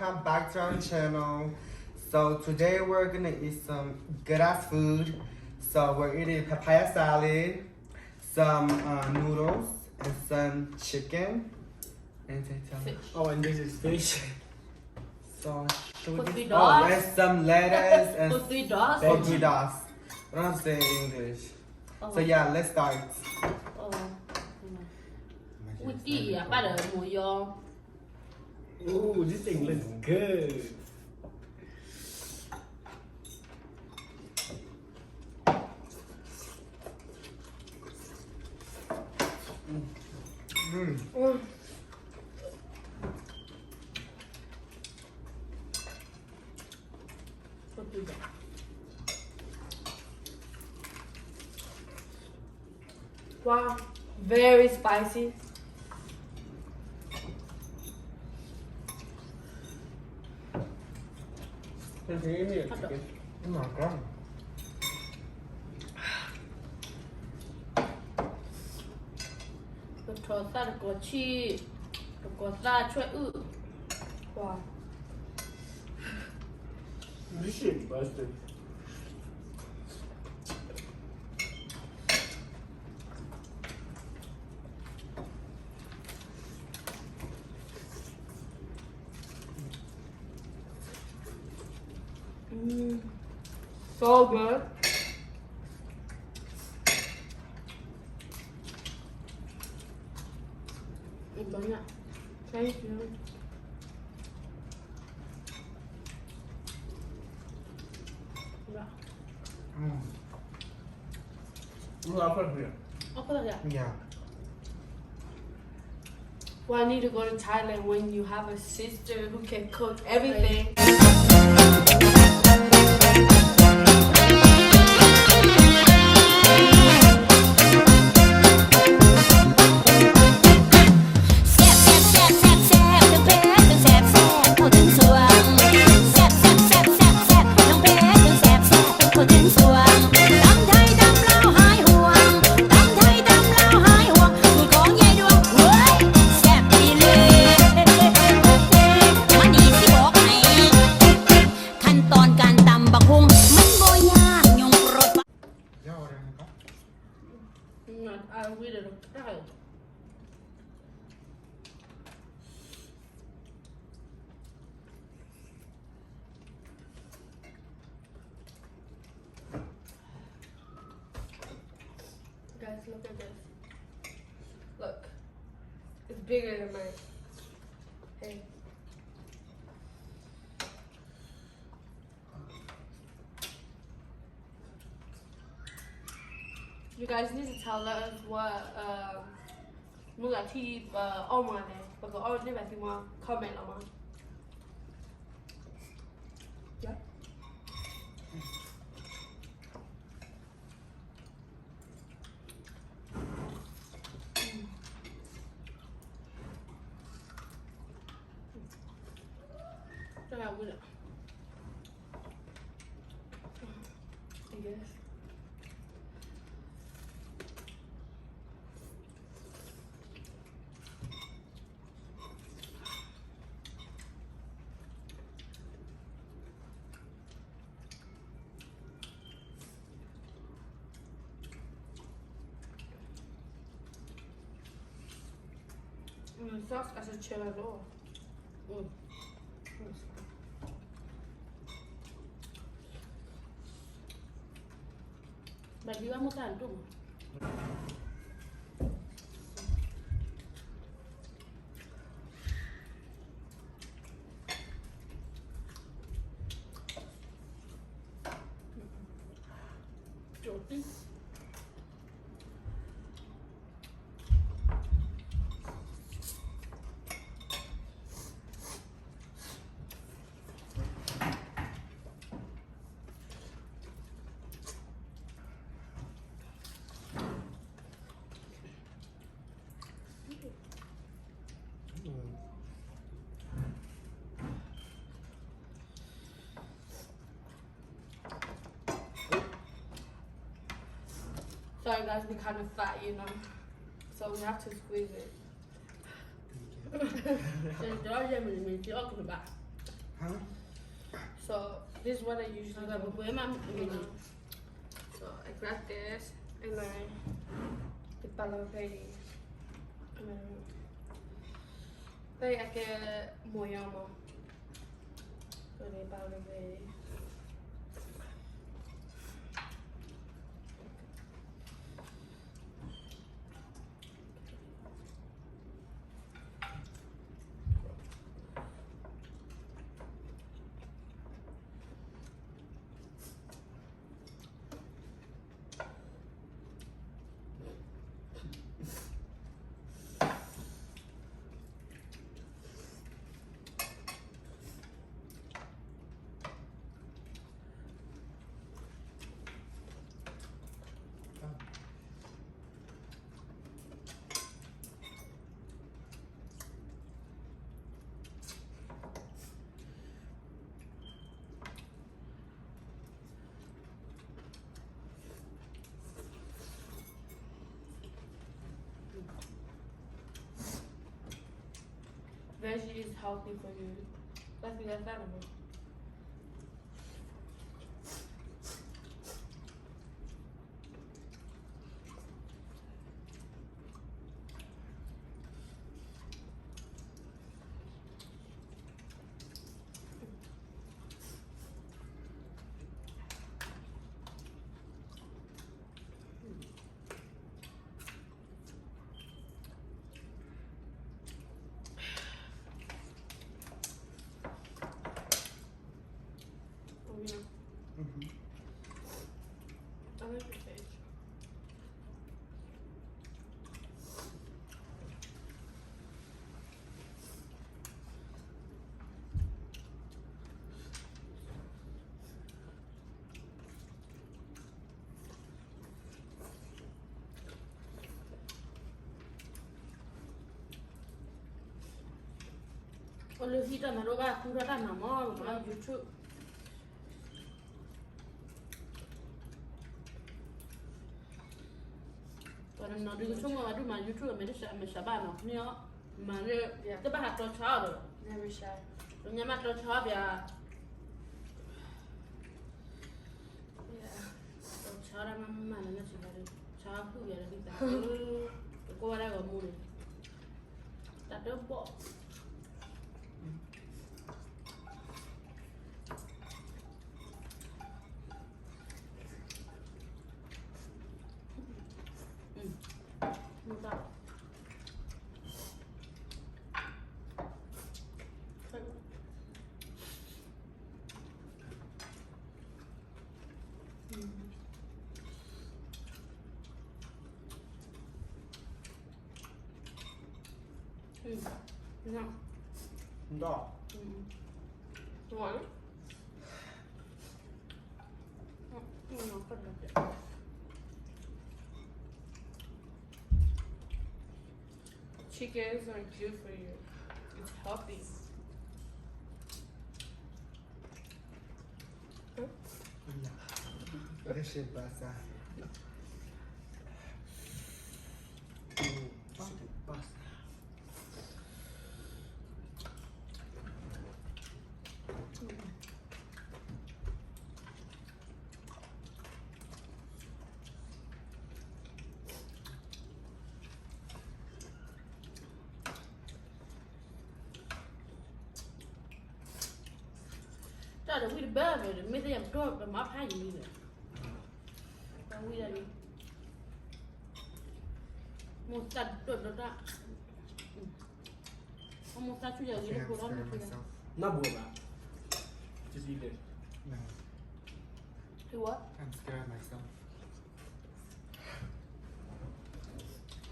Welcome back to our channel. So today we're gonna eat some good ass food. So we're eating papaya salad, some uh, noodles, and some chicken. And Fish. Oh, and this is fish. So should we for three dollars. Oh, and some lettuce and for three dollars. For three dollars. What I'm saying English. Oh. So yeah, let's start. Oh. Ooh, this thing looks good. Mm. Wow, very spicy. Can you give me a chicken? Oh my god. ပထီၣ်သၣ်တကီၢ်ဆံ, တကီၢ်သၣ်ဆွဲအုၣ်, ကွၢ်. This shit busted. Mm, so good. Thank you. Yeah. Mm. Well, I put it here. I'll put it here. Yeah. Well, I need to go to Thailand when you have a sister who can cook everything. ขั้นตอนการตำบักหุ่งมันบ่ยาก ยงรส Guys, look at this. Look. It's bigger than my head. You guys need to tell us what, um, မုၢ်ဂၤထံၣ် ပအီၣ်မးလဲၣ်, ပကအီၣ်န့ၢ်ဘၣ်သ့မး comment လီၤမး. Yep. I guess. Mm, sauce as a chili though. Mm. But you want more time too. Sorry guys, we kind of fat, you know, so we have to squeeze it. ဒီးယဲမ့ၢ်မ့ၢ် ကီကဘၣ် So this is what I usually do. So I grab this and I ပာ်လီၤဖဲအံၤ ဖဲအံၤအကဲမိၢ်ယီၤမး ပာ်လီၤဖဲအံၤ Veggie is healthy for you. That's the other one. အိၣ်လၢဟံၣ်တၢ်မၤလိဘၣ် ဃုထီၣ်တၢ်မၤမီၢ် လၢ YouTube ပှၤတနီၤဒုးကဆိကမိၣ်ဝဲဒုးမၤ YouTube အမဲာ်တဆှး အမဲာ်ဆှးဘၣ်နီၤ န့ၣ်အီၤ မၤလၢ တဘၣ်ဟးတီဆါအီၤဒီး ညါမးတီဆါအီၤပၠး တီဆါအီၤဒၣ်မးမးလၢနဆံးဘၣ်ဒီး ဆါအီၤဖုၣ်ပၠးလၢဒ်သး ကကိးဝဲဒၣ်ဂီၤမူန့ၣ် တၢ်တဘီၣ် Chickens are good for you. It's healthy. That shit bust out. That shit bust out. တၢ်ဒီးဝံၣ်တဘၣ်ဘၣ်ဒီး မ့ၢ်သ့ၣ်ညါပတီၢ်ပမၤဖးယံၤလံဒီး ဝံၣ်ဒၣ်လံ မိၢ်သၣ်ဒိၣ်ဒိၣ်တၢ် မိၢ်သၣ်ဆူၣ်ယၤဂ့ၤလၢခိၣ်လီၤ မ့ၢ်ခိၣ်လီၤ Not bored, but just eat it. No. Hey, what? I'm scared of myself.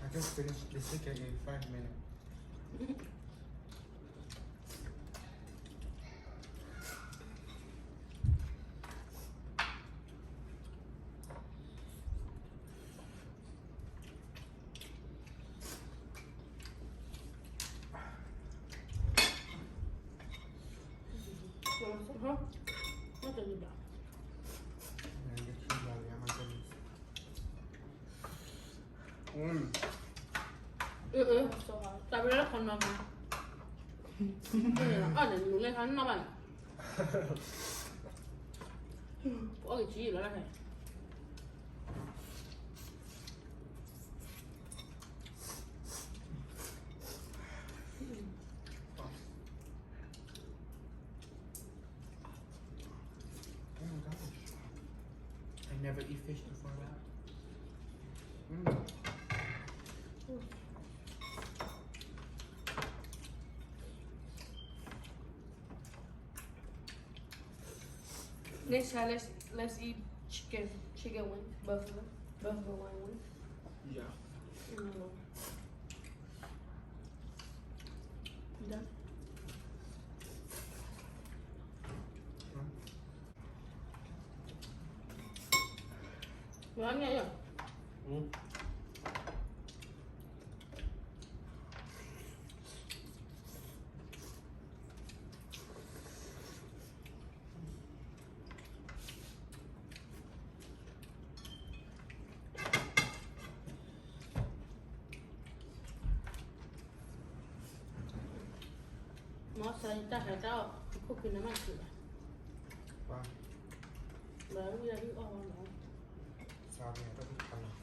I just finished the chicken in five minutes. တၢ်ဘျုးလၢခီနီၤမး အီၣ်န့ၣ် နူၤလၢခါနီၢ်ဘၣ်န့ၣ် ပအီၣ်က့ၤကံလီၤ. Oh my gosh. I never eat fish before that. Mm. Next time, let's let's eat chicken, chicken wings, buffalo, buffalo wing wings. Yeah. Mm. You done? Well, I'm not young. Mm. မ့ၢ်စးယတၢ်ဟဲတၢ်အီၣ် ခိၣ်ဖံးနမ့ၢ်စံးဘၣ်. ပှၤ ဘၣ်ဝံၤအီၣ်ဝဲလီၤ. စးပှၤတၢ်ဖံးခါလီၤ.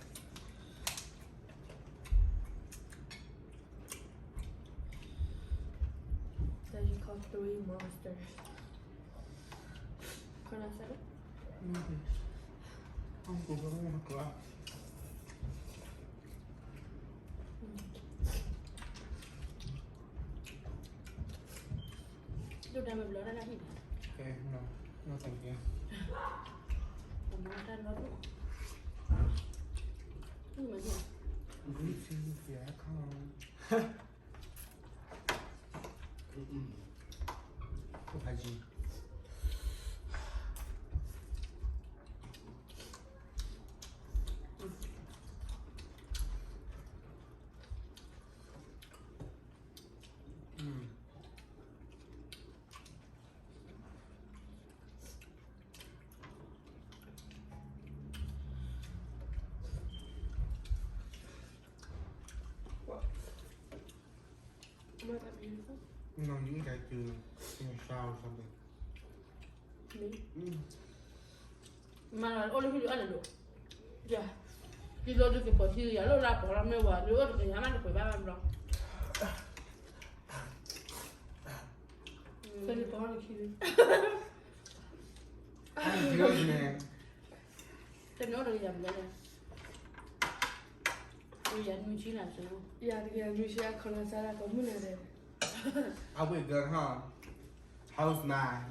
That you call three monsters. Can I say it? No, bitch. I'm good. I don't want to go out. ဒိၣ်ဒါမ့ၢ်ဘျီတၢ်လၢဟံၣ်န့ၣ်. Okay, no, no, thank you. အမၤတၢ်လီၤဒိၣ်. မ့ၢ်မၤန့ၣ်. Green tea, yeah, come on. Mm-mm. What? Am I that beautiful? No, you look like you in a shower or something. Me? Mm. မၤလီၤအိၣ်လၢဟံၣ်ဒုးအီၣ်လၢၤဒိၣ်. Yeah. ဒ်သိးဒုးကပီၤထံယၤလီၤလၢပီၤလီၤမ့ၢ်ဝဲ ဒုးအိၣ်တကယၤမးတပှဲၤဘၣ်ဘၣ်ဘျီ. ကပီၤလီၤခံဒုး. တမ့ၢ်အိၣ်တကယၤဘျီလၢ တကယၤနွံဆံလၢ်, ယၤတကယၤနွံဆံ အခီၣ်လီၤစါလၢကမုၢ်နၤဒဲး. I wake up, huh? How's mine?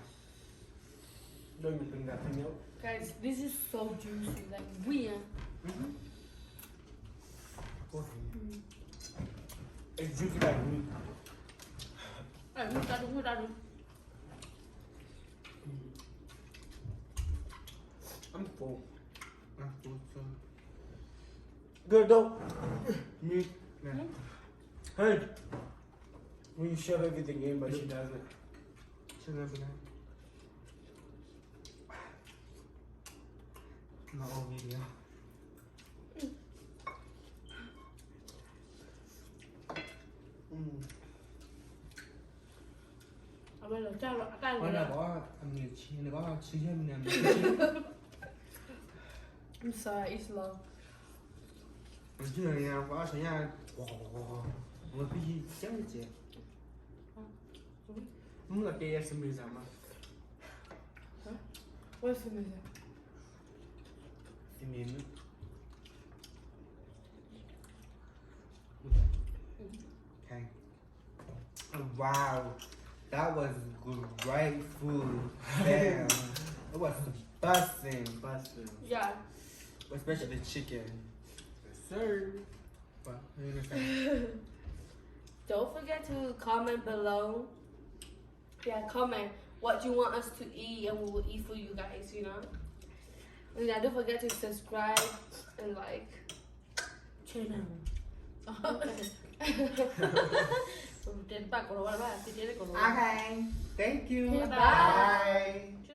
Don't you think that's a milk? Guys, this is so juicy, like, we are. Mm-hmm. Go ahead. Mm. It's juicy like meat. Like meat, I do, what I do. I'm full. I'm full too. Good though. Me. Yeah. Hmm? Hey. When you shove everything in, but she doesn't. She doesn't. My old video. Mm. အဝဲလီၤတၢ်လီၤ အတၢ်လီၤ အဝဲလီၤ အမ့ၢ်ဆံ နကဆံယဲၢ်မံၤန့ၣ် အမ့ၢ်ဆံ I'm sorry, it's long. အဆံန့ၣ် ပှၤအီၣ်ဆံညါ ဝဲဖံယံၤကဲကဲ မုၢ်ကတဲယဲၢ်စမံၤစၢ်မး What is it? Simian. Okay. Wow. That was great food. Damn. It was busting. Busting. Yeah. Especially the chicken. Yes, sir. Don't forget to comment below. Yeah, comment what you want us to eat and we will eat for you guys, you know? And yeah, don't forget to subscribe and like. Channel. Okay, thank you. Bye. Bye.